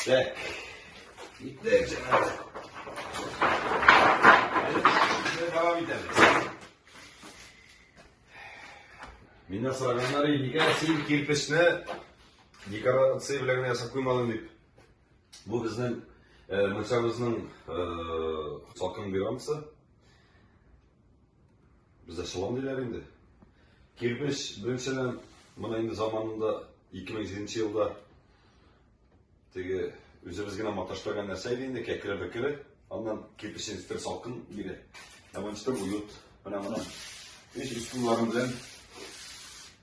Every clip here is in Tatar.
Так. Киттек, җәмәгать. Әле дәвам итәбез. Миннән сораганнар, нигә син кирпечне декорация белән генә ясап куймадың дип. Бу безнең мунчабызның салкын бирамсы. Бездә шалам диләр инде. Кирпеч беренчедән моны инде заманында 2007 елда теге үзебез генә маташтырган нәрсә иде инде, кәкре-бөкре. Аннан кирпечнең өсте салкын иде. Ә монысы уют. Менә моны үз ысулларым белән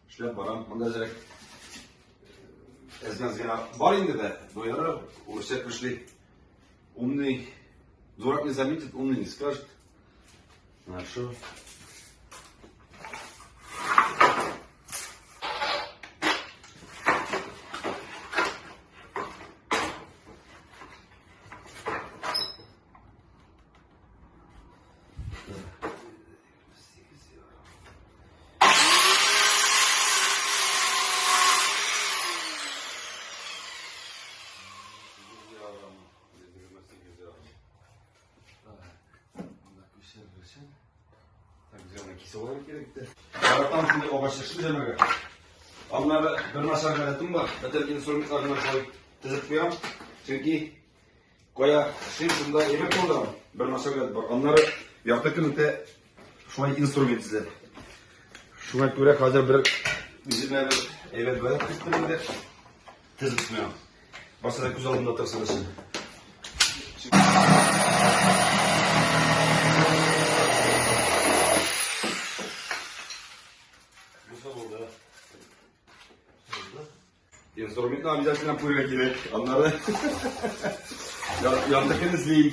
эшләп барам. Монда әзрәк әз-мәз генә бар инде дә, но ярар, урысча пришли. Умный дурак не заметит, умный не скажет. Хорошо. Яратам шундый агач эшне җәмәгә. Аннары бер начар гадәтем бар. Бөтен инструментларны шулай тезеп куям. Чөнки кая эшлим, шунда әйбер калдырам. Бер начар гадәт бар. Аннары ярты көн үтә шулай инструмент эзләп. Шуңа күрә хәзер бер үземә бер әйбәт гадәт керттем инде. Тезеп куям. Барсы да күз алдында торсын өчен. Инструментны обязательно куярга кирәк. Аннары яртыкын эзлим.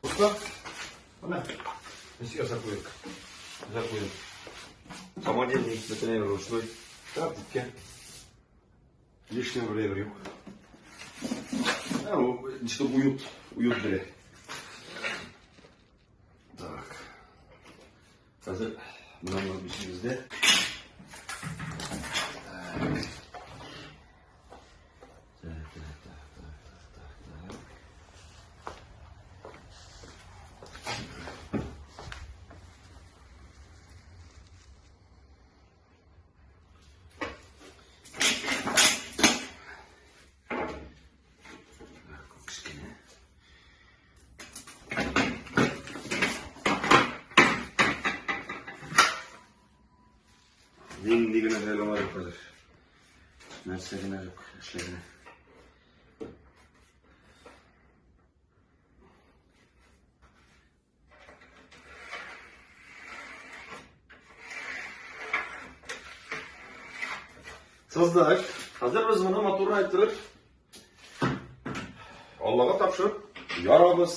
Usta. Менә. Ничек ясап куйдык? Ясап куйдык. Самодельный, бөтенләй ручной. Так, киткән. Лишнего бер юк. Ә, ничек уют, уют бирә. Так. Хәзер менә моны бишебездә. Так, так, так, так, так, так, так. Кечкенә. Нинди генә бәлалар юк хәзер. Нәрсә генә юк эшләренә. Сыздык. Хәзер без моны матур иттереп Аллага тапшырып ярабыз.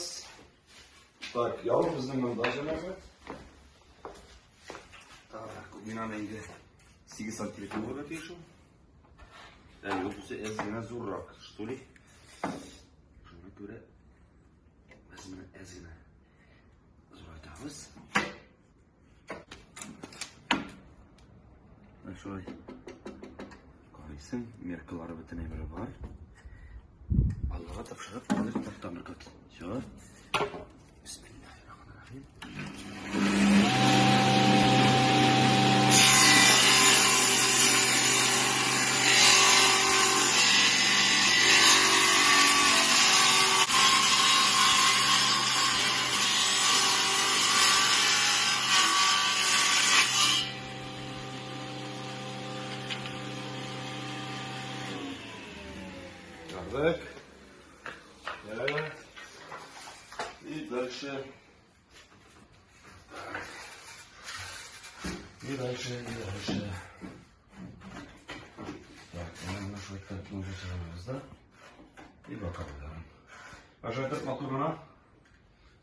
Так, яру безнең монда җәмәгать. Так, мин аны инде 8 сантиметр булырга тиеш ул. Ә, юк, бусы әз генә зуррак, что ли? Шуңа күрә без моны әз генә зурайтабыз. Менә шулай. Карыйсың, меркалары бөтен әйбере бар. Аллага тапшырып, хәзер тартам бер кат. Все. Бисмиллахиррахманиррахим. Ярдык. И дальше. И дальше, и дальше. Так, менә шулай итеп чыгарабыз да. И бакалар. Ашай итеп матур гына.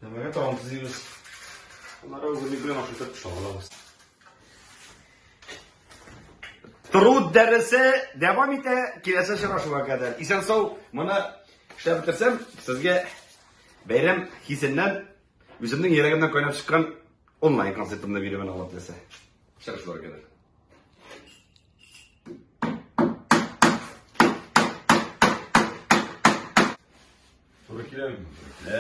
Нәмәгә тагын төзибез. Аннары үзебез белән ашай итеп алабыз. Труд дәресе дәвам итә, киләсе очрашуга кадәр. Исән сау, моны эшләп бетерсәм, сезгә бәйрәм хисеннән үземнең йөрәгемнән кайнап чыккан онлайн концертымны бирермен, Алла теләсә. Очрашуларга кадәр. Туры килә бит, туры килә.